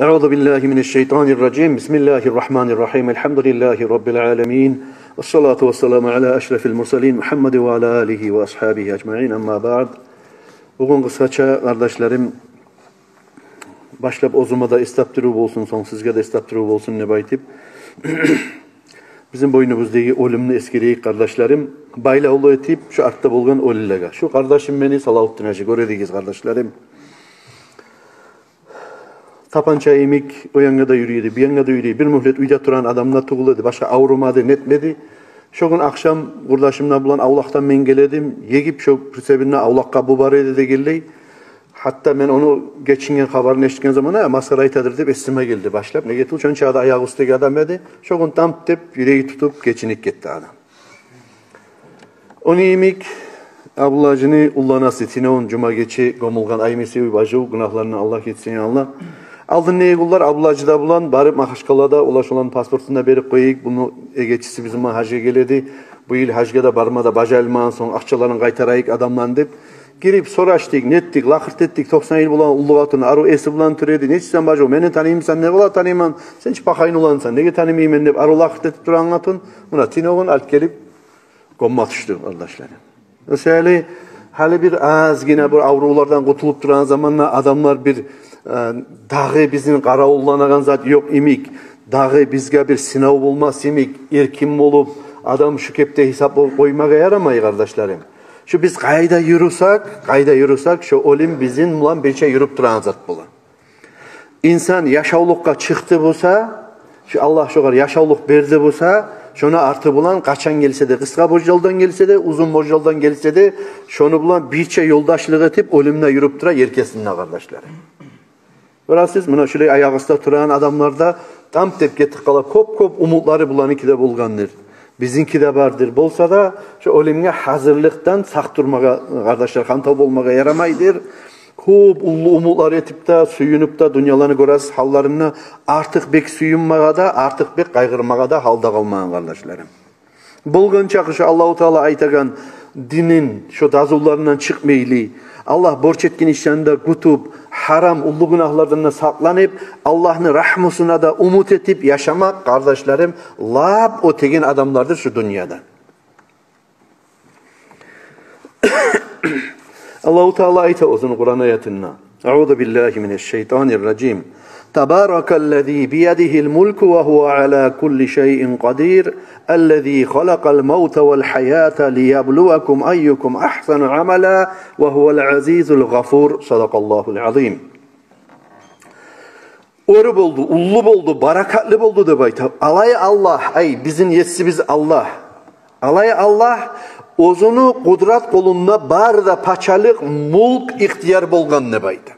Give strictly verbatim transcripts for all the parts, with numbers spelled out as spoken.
أعوذ بالله من الشيطان الرجيم. بسم الله الرحمن الرحيم. الحمد لله رب العالمين. والصلاة والسلام على أشرف المرسلين محمد وعلى آله وأصحابه أجمعين. أما بعد. Бугюн къысгъача, къардашларым, башлап оьзюме де эс тапдырыв болсун, сонг сизге де эс тапдырыв болсун деп айтып, бизин бойнубуздагъы оьлюмню эсгерейик, къардашларым. Байлавлу этип, шу артда болгъан оьлюлеге. Шу къардашым мени, Салавутдин гьажи, гёре эдигиз, къардашларым. Тапанча йимик о янгъа да юрюй эди, бу янгъа да юрюй эди. Бир мюгьлет уьйде турагъан адам да тюгюл эди, башгъа аврума эди, нетме эди. Шо гюн ахшам къурдашым булан авлакъдан мен геле эдим. Егип шо прицебинде авлакъгъа бу бара эди дегенлей. Гьатта мен ону гечинген хабарын эшитген заман, масхара айтадыр деп эсиме гелди башлап. Неге тюгюл, шончакъы да аякъ уьстюндеги адам эди. Шо гюн тамп деп юреги тутуп гечинип гетди адам. Ону йимик Абдулла гьажини уллу анасы, тюнегюн жума гече гёмюлген, Аймесеви бажив, гюнагьларындан Аллагь гечсин, я Аллагь. Алдын не йыллар Абдулла гьажи де булан барып Магьачкъалада, олар шоланы паспортун да берип къояйыкъ, буну эгечиси бизин булан гьажгъа геле эди. Бу йыл гьажгъа да барма да бажарылмагъан сонг, акъчаларын къайтарайыкъ адамланы деп. Гирип сорашдыкъ, нетдик, лакъыр этдик, токъсан йыл болгъан уллу къатын, арив эси булан тура эди. Нечик сен бажив, мени таныймысан? Не бола, таныйман. Сен чи пахайны улансан, неге танымайман деп, арив лакъыр этип турагъан къатын муна тюнегюн алып гелип гёмме тюшдю, къардашларым. О саялы гьали бир азгъына бир аврувлардан къутулуп турагъан заманда адамлар бир, э, дагъы бизин къаравулланагъан зат ёкъ йимик, дагъы бизге бир сынав болмас йимик, эркин болуп, адам шу кепде гьисап болуп къоймагъа ярамай, къардашларым. Шу биз къайда юрюсек, къайда юрюсек, шо оьлюм бизин булан бирче юрюп турагъан зат бола. Инсан яшавлукъгъа чыкъды буса, шу Аллагь шогъар яшавлукъ берди буса, шону арты булан къачан гелсе де, къысгъа божалдан гелсе де, узун божалдан гелсе де, шону булан бирче ёлдашлыкъ этип, оьлюм де юрюп тура ер кесинде, къардашлар. Гёресиз, муна шулай аякъ уьстде турагъан адамлар да тамп деп гетип къала, кёп-кёп умутлары буланыки де болгъандыр. Бизинки де бардыр. Болса да, шу оьлюмге гьазирликден сакъ турмагъа, къардашлар, хантав болмагъа ярамайдыр. Кёп уллу умутлар этип де, сююнюп де, дюньяланы гёресиз гьалларына, артыкъ бек сююнмеге де, артыкъ бек къайгъырмагъа да гьалда къалмагъан, къардашларым. Болгъан чакъы шу Аллагьу Таала айтагъан динин шу дазуларындан чыкъмайлы, Аллагь борч этген ишлерин де кютюп, гьарам уллу гюнагьлардан да сакъланып, Аллагьны рагьмусуна да умут этип яшамакъ, къардашларым, лап оьтеген адамлардыр шу дюньяда. Аллагьу Таала айта оьзюню Къуран аятында: أعوذ بالله من الشيطان الرجيم. تبارك الذي بيده الملك وهو على كل شيء قدير، الذي خلق الموت والحياة ليبلوكم أيكم أحسن عملا وهو العزيز الغفور. صدق الله العظيم. Оьр болду, уллу болду, баракатлы болду деп айта. Алай Аллагь, ай, бизин есибиз Аллагь. Алай Аллагь, оьзюню къудрат къолунда бары да пачалыкъ, мюлк, ихтияр болгъан деп айта.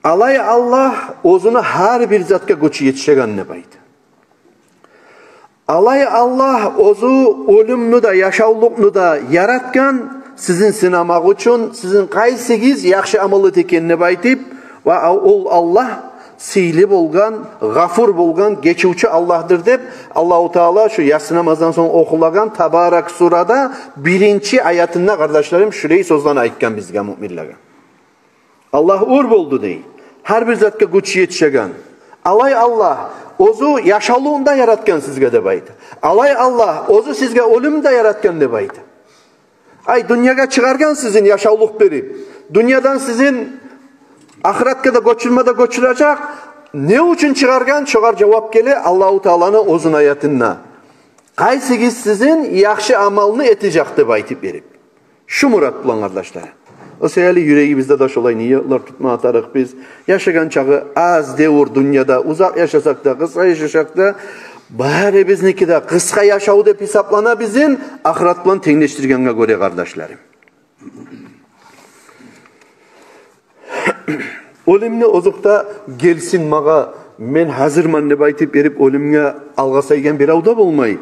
Алай Аллагь, оьзюню гьар бир затгъа гючю етишеген деп айта. Алай Аллагь оьзю оьлюмню де, яшавлукъну да яратгъан, сизин сынамакъ учун, сизин къайсыгъыз яхшы амал эте экен деп айтып, ва ол Аллагь сыйлы болгъан, гъафур болгъан, гечивчю Аллагьдыр деп, Аллагьу Таала шу яссы намаздан сонг охулагъан Табарак сурада биринчи аятында, къардашларым, шулай сёзлени айтгъан бизге, муъминлеге. Аллагь оьр болду дей. Гьар бир затгъа гючю етишеген. Алай Аллагь оьзю яшавлукъну да яратгъан сизге деп айта. Алай Аллагь оьзю сизге оьлюмню де яратгъан деп айта. Ай, дюньягъа чыгъаргъан сизин яшавлукъ берип, дюньядан сизин ахыратгъа да гёчюрме де гёчюрежек. Не учун чыгъаргъан, шогъар жавап геле Аллагьу Тааланы оьзюню аятында. Къайсыгъыз сизин яхшы амалны этежек деп айтып берип. Шу мурат булан, къардашлар. О саялы юрегибизде де шолай ниятлар тутма тарыкъ биз. Яшагъан чагъы аз девюр дюньяда, узакъ яшасакъ да, къысгъа яшасакъ да, бары бизники де къысгъа яшав деп гьисаплана бизин, ахырат булан тенглешдиргенге гёре, къардашларым. Оьлюмню озокъда, гелсин магъа, мен гьазирмен деп айтып берип, оьлюмге алгъасайгъан бирев де болмай.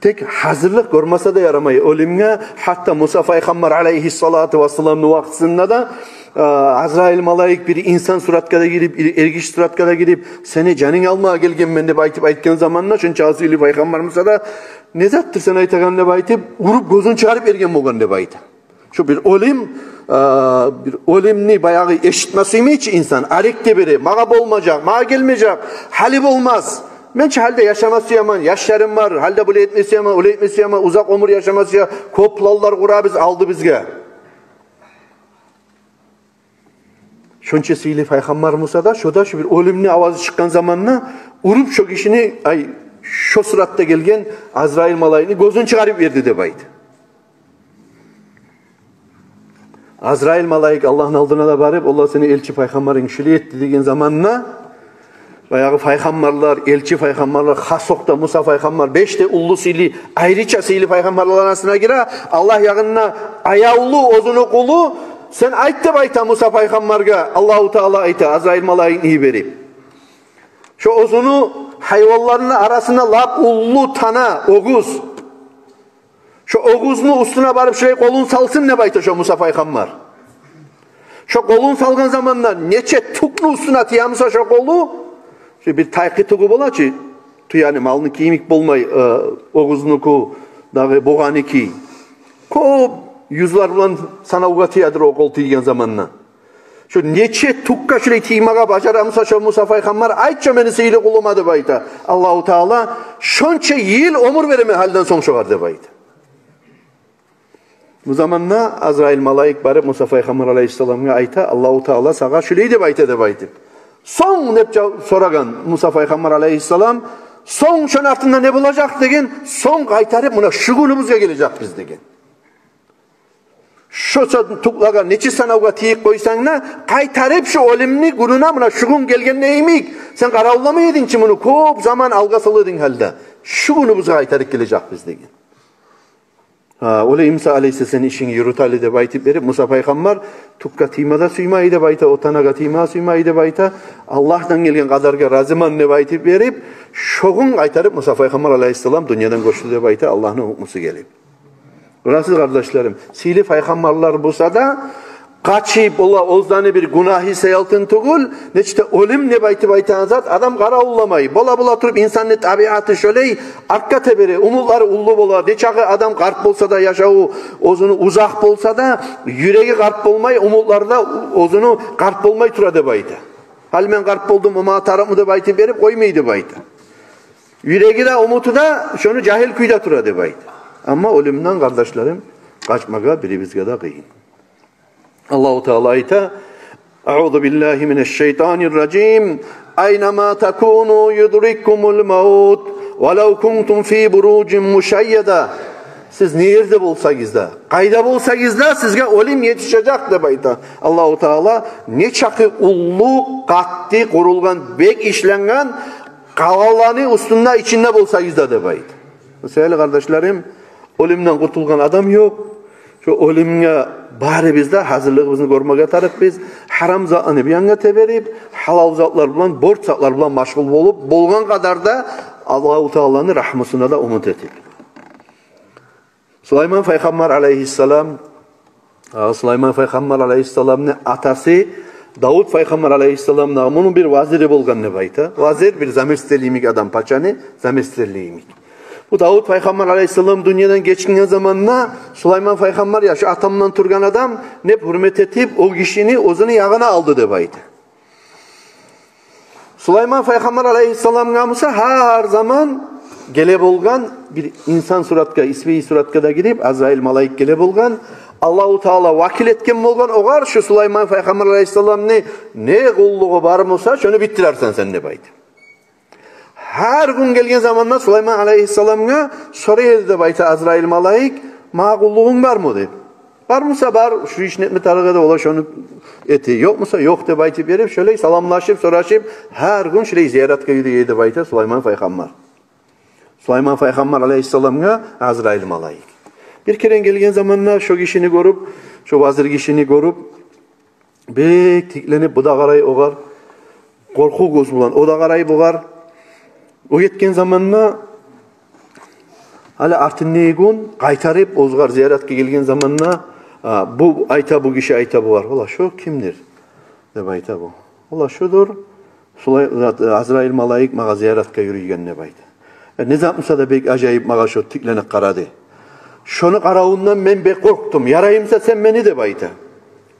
Тек гьазирлик гёрмесе де ярамай оьлюмге. Гьатта Муса пайхаммар алайгьиссалату вассаламны вакътисинде де, э, Азрайыл малайик бир инсан суратгъа да гирип, эр-, эргиши суратгъа да гирип, сени жанынгны алмагъа гелгенмен деп айтып айтгъан заманда, шунча сыйлы пайхаммар Муса да, не затдыр сен айтагъан деп айтып, уруп гёзюн чыгъарып берген болгъан деп айта. Шу бир оьлюм, э, бир оьлюмню баягъы эшитме сюймей чи инсан, арек де бере, магъа болмажакъ, магъа гелмежек, гьали болмас. Мен чи гьали де яшама сюемен, яшларым бар, гьали де булай этме сюемен, олай этме сюемен, узакъ оьмюр яшама сюе, кёп планлар къурабыз алды бизге. Шонча сыйлы пайхаммар буса да, шо да шу бир оьлюмню авазы чыкъгъан заманда уруп шо гишини, ай, шо суратда гелген Азрайыл малайикни гёзюн чыгъарып йиберди деп айта. Азрайыл малайик Аллагьны алдына да барып: «Аллагь, сени элчи пайхаммарынг шулай этди», — деген заманда, баягъы пайхаммарлар, элчи пайхаммарлар, хас окъда Муса пайхаммар, беш де уллу сыйлы, айрыча сыйлы пайхаммарлар арасына гире, Аллагь ягъында аявлу оьзюню къулу: «Сен айт», — деп айта Муса пайхаммаргъа Аллагьу Таала, айта Азрайыл малайикни йиберип. «Шо оьзюню гьайванларыны арасында лап уллу тана оьгюз, шо оьгюзню уьстюне барып шулай къолун салсын», — деп айта шо Муса пайхаммар. Шо къолун салгъан заманда нече тюкню уьстюне тие буса шо къолу, шо бир тайкъы тюгю бола чы, тюени, малны кийимик болмай, э, оьгюзнюки, дагъы бугъаники. Кёп юзлер булан санавгъа тиедир о къол тийген заманда. Шо нече тюкге шулай тиймеге бажара буса шо Муса пайхаммар, «Айт шо мени сыйлы къулума», — деп айта Аллагьу Таала, — «шонча йыл оьмюр беремен гьалиден сонг шогъар», — деп айта. Бу заманда Азрайыл малайик барып Муса пайхаммар алайгьиссаламгъа айта: «Аллагьу Таала сагъа шулай деп айта», — деп айтып. «Сонг?» — деп жав-, сорагъан Муса пайхаммар алайгьиссалам. «Сонг шону артында не болажакъ?» — деген. «Сонг къайтарып муна шу гюнюбюзге гележекбиз», — деген. «Шо са-, тюклагъа нече санавгъа тийип къойсанг да, къайтарып шу оьлюмню гюнюне, муна шу гюн гелгенде йимик, сен къаравулламай эдинг чи муну, кёп заман алгъа сала эдинг гьали де. Шу гюнюбюзге къайтарып гележекбиз», — деген. «Гьа, олай буса, алайса сен ишинг юрют гьали», — деп айтып берип, Муса пайхаммар тюкге тийме де сюймей деп айта, о танагъа тийме сюймей деп айта, «Аллагьдан гелген къадаргъа разимен», — деп айтып берип, шо гюн къайтарып Муса пайхаммар алайгьиссалам дюньядан гёчдю деп айта, Аллагьны гьукмусу гелип. Гёресиз, къардашларым, сыйлы пайхаммарлар буса да, къачып, олар оьзлени бир гюнагьы саялтын тюгюл, нечик де оьлюм деп айтып айтагъан зат, адам къаравулламай. Бола-бола туруп, инсанны табиаты шолай, артгъа тебере, умутлары уллу бола. Нечакъы адам къарт болса да, яшаву оьзюню узакъ болса да, юреги къарт болмай, умутлары да оьзюню къарт болмай тура деп айта. «Гьали мен къарт болдум, о магъа тарыкъмы?» — деп айтып берип къоймай деп айта. Юреги де, умуту да шону жагьил кюйде тура деп айта. Амма оьлюмден, къардашларым, къачмагъа бирибизге де къыйын. Аллагьу Таала айта: «Аузу биллагьи минашшайтанирражим. Айнама такуну юдриккумул маут, валав кунтум фи буружин мушайяда». Сиз не ерде болсагъыз да, къайда болсагъыз да, сизге оьлюм етишежек деп айта Аллагьу Таала. Нечакъы уллу, къатты къурулгъан, бек ишленген къалаланы уьстюнде, ичинде болсагъыз да деп айта. Шо саялы, къардашларым, оьлюмден къутулгъан адам ёкъ. Шо оьлюмге барыбыз да гьазирлигибизни гёрмеге тарыкъбыз. Гьарам затланы бир янгъа теберип, гьалал затлар булан, борч затлар булан машгъул болуп, болгъан къадарда Аллагьу Тааланы рагьмусуна да умут этип. Сулайман пайхаммар алайгьиссалам, а, Сулайман пайхаммар алайгьиссаламны атасы Давут пайхаммар алайгьиссалам да муну бир вазири болгъан деп айта. Вазир — бир заместитель йимик адам, пачаны заместитель йимик. Бу Давут пайхаммар алайгьиссалам дюньядан гечинген заманда Сулайман пайхаммар, я шу атамдан тургъан адам, деп гьюрмет этип, о гишини оьзюню ягъына алды деп айта. Сулайман пайхаммар алайгьиссаламгъа буса гьар заман геле болгъан бир инсан суратгъа, исбайы суратгъа да гирип, Азрайыл малайик геле болгъан. Аллагьу Таала вакил этген болгъан огъар: «Шу Сулайман пайхаммар алайгьиссаламны не къуллугъу бар буса, шону битдирерсен сен», — деп айта. Гьар гюн гелген заманда Сулайман алайгьиссаламгъа сорай эди деп айта Азрайыл малайик: «Магъа къуллугъунг бармы?» — деп. «Бар буса бар, шу ишни этме тарыкъ эди, олай шону эте, ёкъ буса ёкъ», — деп айтып берип, шолай саламлашып, сорашып, гьар гюн шолай зияратгъа юрюй эди деп айта Сулайман пайхаммар. Сулайман пайхаммар алайгьиссаламгъа Азрайыл малайик. Бир керен гелген заманда шо гишини гёрюп, шо вазир гишини гёрюп, бек тикленип, бу да къарай огъар, къоркъув гёз булан о да къарай бугъар. О гетген заманда, гьали артындагъы гюн къайтарып, огъар зияратгъа гелген заманда, а, бу айта, бу гиши айта бугъар: «Валлагь, шо кимдир?» — деп айта бу. «Валлагь, шодур Сулай-, зат, Азрайыл малайик магъа зияратгъа юрюйген», — деп айта. Э, не зат буса да бек ажайып магъа шо тикленип къарады. Шону къаравундан мен бек къоркъдум. Ярай буса сен мени деп айта.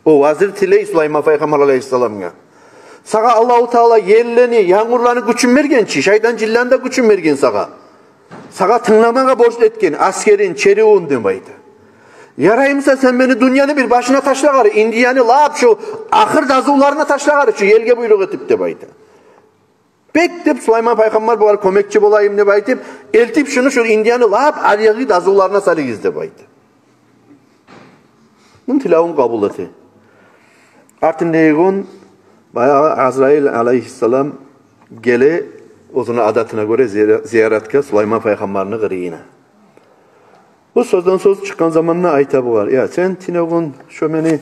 О вазир тилей Сулайман пайхаммар алайгьиссаламгъа. Сагъа Аллагьу Таала еллени, янгурланы гючюн берген чи, шайтан-жинлени де гючюн берген сагъа. Сагъа тынгламагъа борч этген, асгерин, черивюн деп айта. Ярай буса сен мени дюньяны бир башына ташлагъар, Индияны лап шу ахыр дазуларына ташлагъар, шу елге буйрукъ этип деп айта. Бек деп Сулайман пайхаммар бугъар кёмекчи болайым деп айтып, элтип шуну шу Индияны лап арыгъы дазуларына салыгъыз деп айта. Муну тилевюн къабул эте. Артындагъы гюн баягъы Азрайыл алайгьиссалам геле, оьзюню адатына гёре зия-, зияратгъа Сулайман пайхаммарны къырыйына. Бу сёзден сёз чыкъгъан заманда айта бугъар: «Я, сен тюнегюн шо мени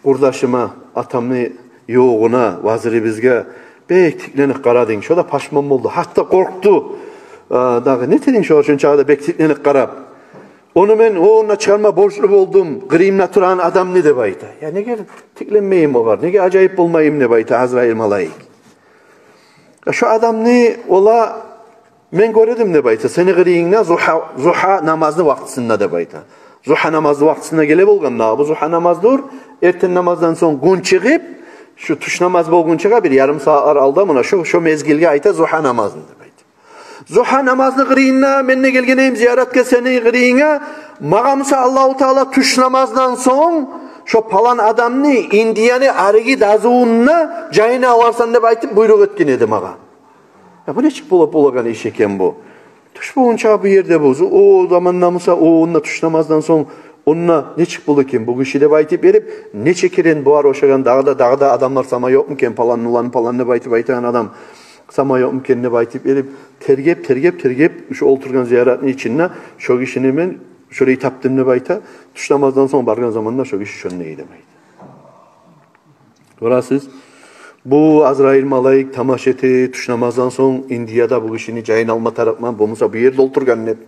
къурдашыма, атамны ювугъуна, вазирибизге бек тикленип къарадынг. Шо да пашман болду, гьатта къоркъду. А, дагъы не этединг шогъар, шончакъы да бек тикленип къарап? Ону мен о онда чыгъарма борчлу болдум, къырыйымда турагъан адамны», — деп айта. «Я, неге тикленмейим огъар, неге ажайып болмайым?» — деп айта Азрайыл малайик. «Я, шо адамны, ола, мен гёредим, — деп айта, — сени къырыйынгда зугьа, зугьа намазны вакътисинде», — деп айта. Зугьа намазны вакътисинде геле болгъан дагъы. Бу зугьа намаздыр, эртен намаздан сонг гюн чыгъып, шу тюш намаз болгъунчагъа бир ярым сагьатлар алда, муна шу, шу мезгилге айта зугьа намазны деп айта. «Зугьа намазны къырыйында мен де гелген эдим зияратгъа сени къырыйынга. Магъа буса Аллагьу Таала тюш намаздан сонг шо палан адамны Индияны арыгъы дазуунда жайына аларсан деп айтып буйрукъ этген эди магъа. Я, бу нечик болуп болагъан иш экен бу? Тюш болгъунча бу ерде бу, о заманда буса, о онда тюш намаздан сонг, онда нечик бола экен бу гиши?» — деп айтып берип, нече керен бугъар ошагъан дагъы да, дагъы да адамлар сама ёкъму экен, палан, улан, палан деп айтып айтагъан адам сама ёкъму экен деп айтып берип, тергеп, тергеп, тергеп, шу олтургъан зияратны ичинде шо гишини мен шолай тапдым деп айта. Тюш намаздан сонг баргъан заманда шо гиши шонда эди деп айта. Гёресиз, бу Азрайыл малайик тамаша эте, тюш намаздан сонг Индияда бу гишини жайын алма тарыкъман, бу буса бу ерде олтургъан деп.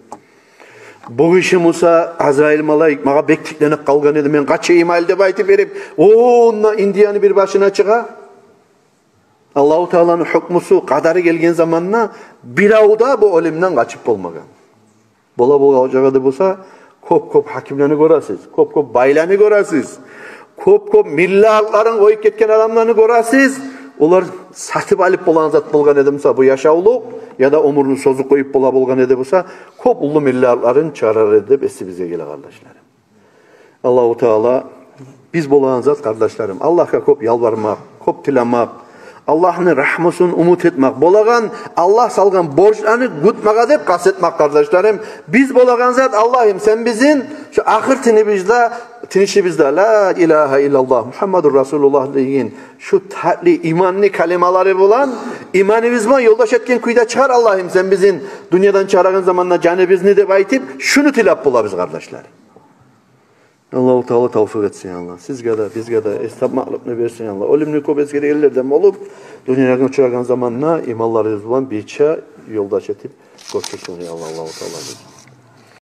Бу гиши буса, Азрайыл малайик, магъа бек тикленип къалгъан эди, мен къачайым гьали деп айтып берип, о онда Индияны бир башына чыгъа. Аллагьу Тааланы гьукмусу, къадары гелген заманда бирев де бу оьлюмден къачып болмагъан. Бола болгъан жагъы да буса, кёп-кёп гьакимлени гёресиз, кёп-кёп байланы гёресиз, кёп-кёп миллиардларын къоюп гетген адамланы гёресиз. Олар сатып алып болагъан зат болгъан эди буса бу яшавлукъ, яда оьмюрню созуп къоюп бола болгъан эди буса, кёп уллу миллиардларын чыгъарар эди деп эсибизге геле, къардашларым. Аллагьу Таала биз болагъан зат, къардашларым, Аллагьгъа кёп ялбармакъ, кёп тилемек, Аллагьны рагьмусун умут этмек, болагъан Аллагь салгъан борчланы кютмеге деп къаст этмек, къардашларым. Биз болагъан зат, Аллагьым, сен бизин шу ахыр тынышыбызда, тынышыбызда «Ла илагьа иллаллагь, Мугьаммадур Расулуллагь» деген шу татли иманны калималары булан, иманыбыз булан ёлдаш этген кюйде чыгъар, Аллагьым, сен бизин дюньядан чыгъарагъан заманда жаныбызны деп айтып, шуну тилеп болабыз, къардашлар. Аллагьу Таала тавфикъ этсин, я Аллагь. Сизге де, бизге де эс тапмакълыкъны берсин, я Аллагь. Оьлюмню кёп эсгергенлерден болуп, дюньягъа учурагъан заманда иманларыбыз булан бирче ёлдаш этип гёчюрсюн, я Аллагь, Аллагьу Таала.